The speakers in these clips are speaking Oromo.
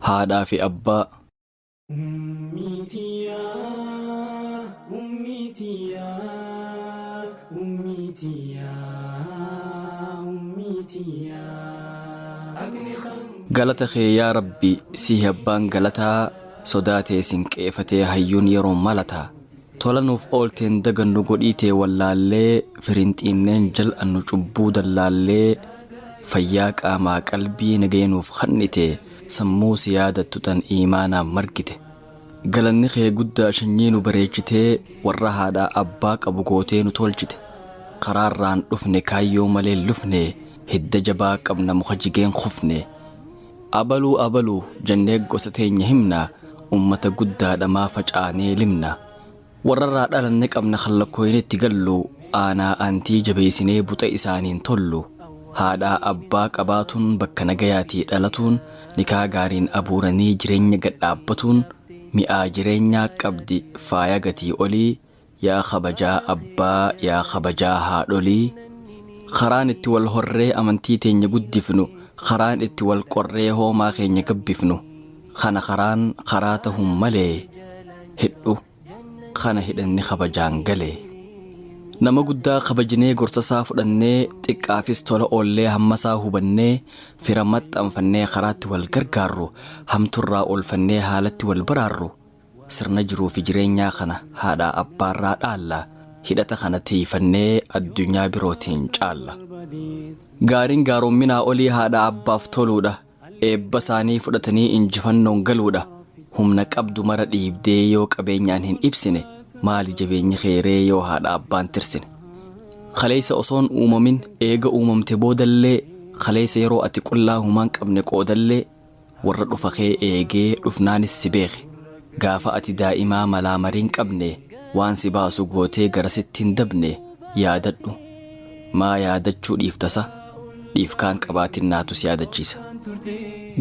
Haadhaa fi abbaa. Ummii tiyyaa ummii tiyyaa ummii tiyyaa ummii tiyyaa. Haqni kan. Galata kee yaa Rabbi sihi abbaan galataa sodaa tee sin qeefatee hayyuun yeroon malataa tola nuuf oolteen dagannu godhii tee wallaallee firinxiinneen jal'annu cubbuu dallaallee fayyaa qaamaa qalbii nagaya nuuf khannite sammuu si yaadattu tan iimaanaan margite. Galanni kee guddaa shanyii nu bareechitee warra haadhaa abbaa qabu gootee nu tolchite. Karaarraan dhufne kaayyoo malee lufne hidda jabaa qabna muka jigeen kufne. Abaluu abaluu jennee gosa teenya himna ummata guddaadha maa facaanee limna. Warrarraa dhalanne qabna kan lakkooynetti gallu aanaa aantii jabeessinee buxa isaaniin tollu. Haadhaa abbaa qabaatuun bakka nagayaatii dhalatuun nikaa gaariin abuuranii jireenya gad dhaabbatuun mi'aa jireenyaa qabdi faaya gatii olii yaa kabajaa abbaa yaa kabajaa haadholii. Karaan itti wal horree amantii teenya guddifnu karaan itti wal qorree hoomaa keenya gabbifnu kana karaan karaa tahun malee hidhu kana hidhanni kabajaan galee. Nama guddaa kabajnee gorsasaa fudhannee xiqqaafis tola oollee hammasaa hubannee fira maxxanfannee karaatti wal gargaarru hamturraa oolfannee haalatti wal baraarru sirna jiruu fi jireenyaa kana haadhaa abbaarraa dhaalla hidhata kana tiifannee addunyaa birootiin caalla. Gaariin gaaromminaa olii haadha abbaaf toluudha. Eebba isaanii fudhatanii injifannoon galuudha. Humna qabdu mara dhiibdee yoo qabeenyaan hin ibsine maali jabeenyi keeree yoo haadha abbaan tirsine. Kaleessa osoon uumamin eega uumamte boodallee kaleessa yeroo ati qullaa humaan qabne qoodallee warra dhufa kee eegee dhufnaanis si beeke. Gaafa ati daa'imaa malaa mariin qabne waan si baasu gootee garasitti hin dabne yaadadhu. Maa yaadachuu dhiiftasa dhiifkaan qabaatin naatu si yaadachiisa.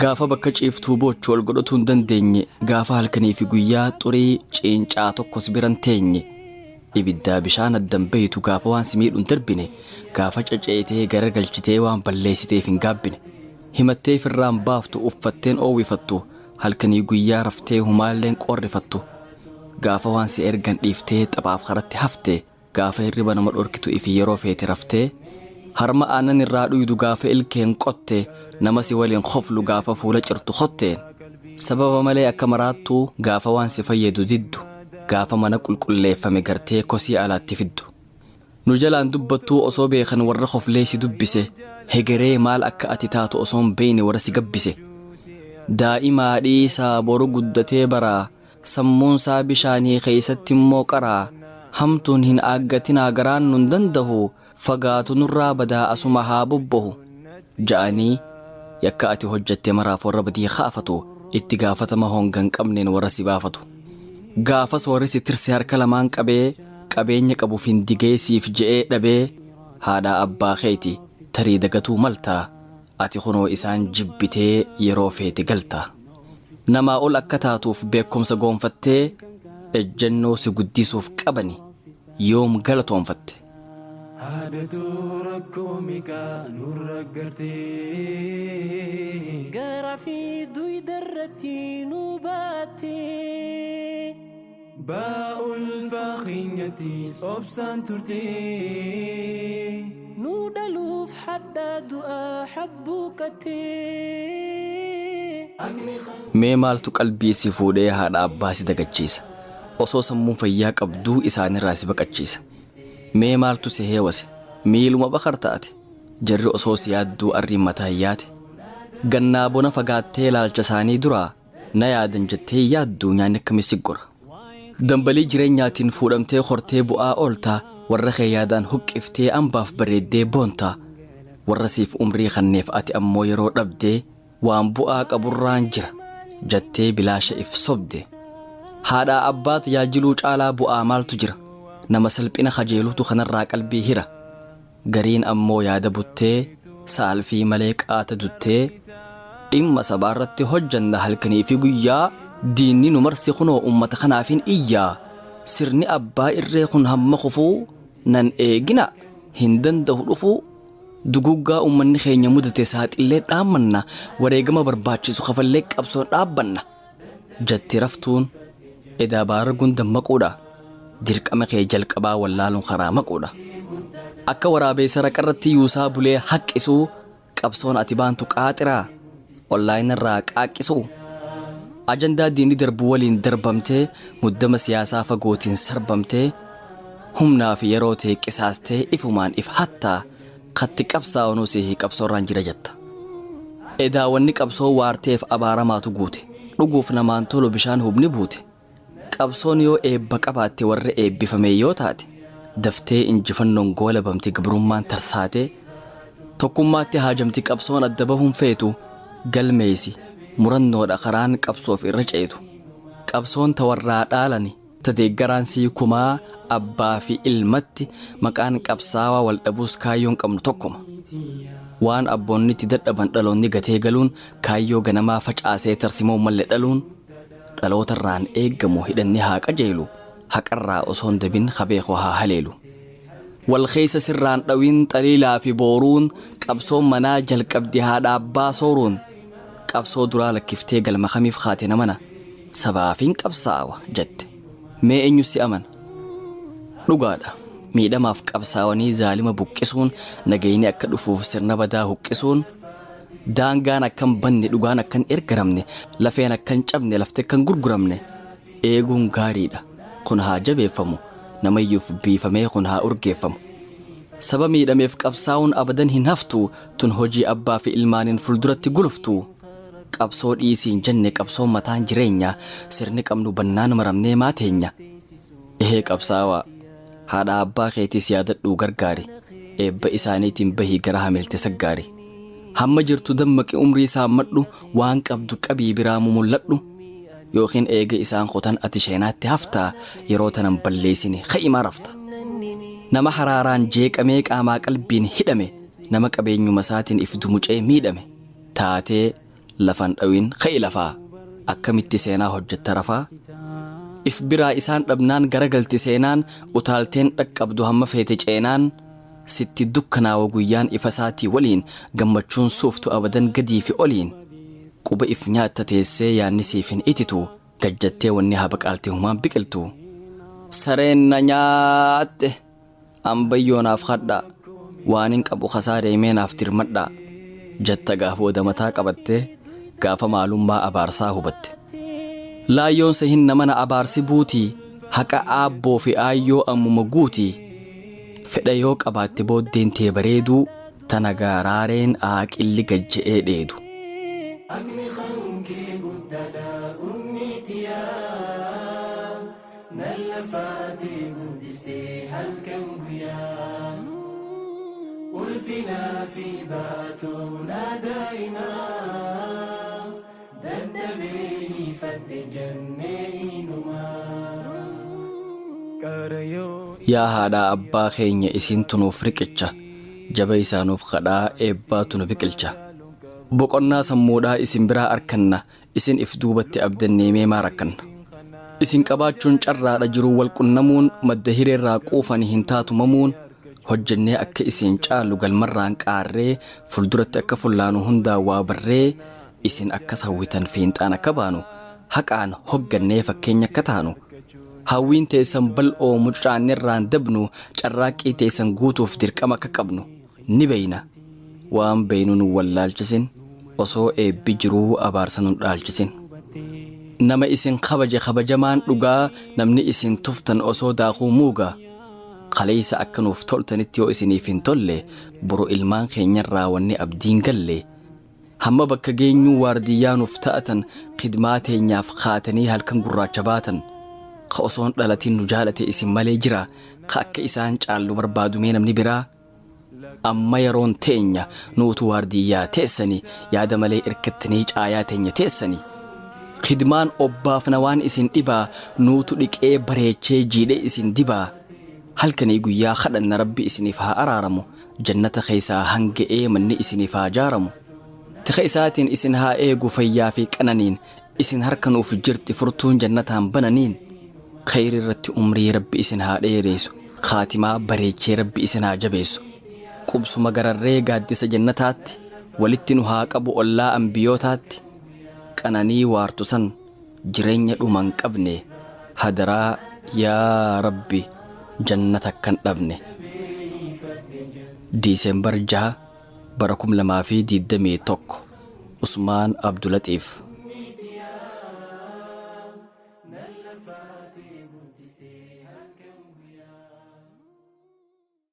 Gaafa bakka ciiftuu boochu ol godhatuu hin dandeenye gaafa halkanii fi guyyaa xurii ciincaa tokkos biran teenye ibiddaa bishaan addan beeytu gaafa waan si miidhu hin darbine gaafa caceetee garagalchitee waan balleessiteef hin gaabbine himattee firraan baaftu uffatteen oowwifattu halkanii guyyaa raftee humaalleen qorrifattu gaafa waan si ergan dhiiftee taphaaf karatti hafte gaafa hirriba nama dhorkitu ifi yeroo feete raftee harma aannan irraa dhuydu gaafa ilkeen qotte nama si waliin koflu gaafa fuula cirtu kotteen sababa malee akka maraattuu gaafa waan si fayyadu diddu gaafa mana qulqulleeffame gartee kosii alaatti fiddu. Nu jalaan dubbattuu osoo beekan warra koflee si dubbise hegeree maal akka ati taatu osoo hin beekne warra si gabbise. Daa'imaa dhiisaa boru guddatee baraa sammuunsaa bishaanii keessatti immoo qaraa hamtuun hin aaggatinaa garaan nun danda'u fagaatu nurraa badaa asuma haa bobbohu ja'anii yakka ati hojjatte maraaf warra badii kaafatu itti gaafatama hongan qabneen warra si baafatu. Gaafas warri si tirse harka lamaan qabee qabeenya qabu findigee siif je'ee dhabee haadhaa abbaa keeti tarii dagatuu maltaa ati kunoo isaan jibbitee yeroo feete galta. Namaa ol akka taatuuf beekumsa goonfattee ejjennoo si guddisuuf qabani yoom galatoonfatte. Haadhatu rakkoo meeqaa nurra gartee. Garaa fi duyda irratti nu baattee. Ba'aa ulfaa keenyatti sobsaan turtee. Nu dhaluuf hadhaa du'aa habbuuqattee. Mee maaltu qalbii si fuudhee haadha abbaa si dagachiisa? Osoo sammuun fayyaa qabduu isaanirraa si baqachiisa. Mee maaltu si heewase? Miiluma bakar taate? Jarri osoo si yaadduu arriin mataa hin yaate? Gannaa bona fagaattee laalcha isaanii duraa na yaadan jettee yaadduu nyaanni akkamii si gora? Dambalii jireenyaatiin fuudhamtee hortee bu'aa oolta warra kee yaadaan huqqiftee ambaaf bareeddee boonta warra siif umrii kanneef ati ammoo yeroo dhabdee waan bu'aa qaburraan jira jettee bilaasha if sobde. Haadhaa abbaa tajaajiluu caalaa bu'aa maaltu jira? Nama salphina kajeelutu kanarraa qalbii hira. Gariin ammoo yaada buttee saalfii malee qaata duttee dhimma sabaarratti hojjanna halkanii fi guyyaa diinni nu marsi kunoo ummata kanaafin iyyaa sirni abbaa irree kun hamma kufuu nan eegina hin danda'u dhufuu Duguuggaa ummanni keenya mudate saaxillee dhaammanna, wareegama barbaachisu kafallee qabsoon dhaabbanna. Jatti raftuun edaa baaraguun dammaquudha. Dirqama kee jalqabaa wallaaluun karaa maquudha. Akka waraabeessa raqarratti yuusaa bulee haqqisuu qabsoon ati baantu qaaxiraa onlaayinarraa qaaqqisuu. Ajandaa diinni darbu waliin darbamtee muddama siyaasaa fagootiin sarbamtee humnaa fi yeroo ta'e qisaastee ifumaan if hattaa katti qabsaa'onuu si qabsoorraan jira jetta. Edaa wanni qabsoo waarteef abaaramaatu guute. Dhuguuf namaan tolu bishaan hubni buute. Qabsoon yoo eebba qabaatte warra eebbifame yoo taate daftee injifannoon goolabamti gabrummaan tarsaatee tokkummaatti haajamti qabsoon adda bahuun feetu galmeeysi murannoodha karaan qabsoof irra ceetu. Qabsoon ta warraa dhaalani ta deeggaraan sii kumaa abbaa fi ilmatti maqaan qabsaawaa wal dhabuus kaayyoon qabnu tokkuma. Waan abboonni itti dadhaban dhaloonni gatee galuun kaayyoo ganamaa facaasee tarsimoo malle dhaluun dhalootarraan eeggamu hidhanni haa qajeelu haqarraa osoo hin dabin kabeekoo haa haleelu. Wal keessa sirraan dhawin xaliilaa fi booruun qabsoon manaa jalqabdi haadha abbaa sooruun qabsoo duraa lakkiftee galma kamiif kaate namana sabaafin qabsaawa jette. Mee eenyu si amana? Dhugaadha. Miidhamaaf qabsaawanii zaalima buqqisuun nagayni akka dhufuuf sirna badaa huqqisuun daangaan akkan banne dhugaan akkan ergaramne lafeen akkan cabne lafte akkan gurguramne eeguun gaariidha. Kun haa jabeeffamu namayyuuf biifamee kun haa urgeeffamu. Saba miidhameef qabsaa'uun abadan hin haftu tun hojii abbaa fi ilmaaniin fulduratti guluftu. Qabsoo dhiisiin jenne qabsoon mataan jireenya sirni qabnu bannaan maramnee maateenya. Ehee qabsaawaa haadha abbaa keetiis yaadadhuu gargaari eebba isaaniitiin bahii gara hamilte saggaari. Hamma jirtu dammaqi umrii saammadhu waan qabdu qabii biraa mumulladhu yookiin eega isaan qotan ati sheenaatti haftaa yeroo tanan balleessine ka'imaa rafta. Nama haraaraan jeeqamee qaamaa qalbiin hidhame nama qabeenyuma isaatiin if dumucee miidhame taatee lafan dhawin ka'i lafaa akkamitti seenaa hojjetta rafaa. If biraa isaan dhabnaan garagalti seenaan utaalteen dhaqqabdu hamma feete ceenaan sitti dukkanaawa guyyaan ifa isaatii waliin gammachuun suuftu abadan gadii fi oliin quba if nyaatta teessee yaanni siif hin ititu gajjattee wanni habaqaalte humaan biqiltu. Sareen na nyaatte ambayyoonaaf hadhaa waan hin qabu kasaaree meenaaf dirmadhaa jetta gaaf booda mataa qabattee gaafa maalummaa abaarsaa hubatte. Laayyoon hin namana abaarsi buutii haqa aabboo fi aayyoo ammuma guutii fedha yoo qabaatte booddeen tee bareeduu tana gaaraareen aaqilli gajja'ee dheedu. Haqni kan guddaadha ummiitiyaa nan lafaatee guddistee halkan guyyaa ulfinaa fi baatoonaa daa'imaa dadhabee hiifadhe jennee hinumaa. Qarayoo Yaa haadhaa abbaa keenya isin tunuuf riqicha jaba isaanuuf kadhaa eebbaatu nu biqilcha. Boqonnaa sammuudhaa isin biraa arkanna isin if duubatti abdannee meemaa rakkanna. Isin qabaachuun carraadha jiruu wal qunnamuun madda hireerraa quufanii hin taatumamuun hojjennee akka isin caalu galmarraan qaarree fuulduratti akka fullaanu hundaa waa barree isin akkas hawwitan fiinxaan akka baanu haqaan hoggannee fakkeenya akka taanu hawwiin teessan bal'oo mucaanirraan dabnu carraaqqii teessan guutuuf dirqama akka qabnu ni beeyna waan beeynu nu wallaalchisin osoo eebbi jiruu abaarsa nu dhaalchisin. Nama isin kabaje kabajamaan dhugaa namni isin tuftan osoo daakuu muugaa kaleessa akka nuuf toltanitti yoo isiniif hin tolle boru ilmaan keenyarraa wanni abdiin galle hamma bakka geenyuu waardiyyaa nuuf ta'atan khidmaa teenyaaf kaatanii halkan gurraacha baatan ka osoon dhalatiin nu jaalate isin malee jira ka akka isaan caallu barbaadumee namni biraa amma yeroon teenya nuutu waardiyyaa teessanii yaada malee irkattanii caayaa teenya teessanii khidmaan obbaafna waan isin dhibaa nuutu dhiqee bareechee jiidhe isin dibaa halkanii guyyaa kadhanna rabbi isiniif haa araaramu jannata keessaa hanga'ee manni isiniif haa jaaramu tika isaatiin isin haa eegu fayyaa fi qananiin isin harka nuuf jirti furtuun jannataan bananiin khayri irratti umrii rabbi isin haa dheereessu kaatimaa bareechee rabbi isin haa jabeessu. Qubsuma gararree gaaddisa jannataatti walitti nu haa qabu ollaa ambiyootaatti. Qananii waartu san jireenya dhuma hin qabne hadaraa yaa Rabbi jannata akka hin dhabne. December 6 bara 2021 Usmaan Abdulaxiif.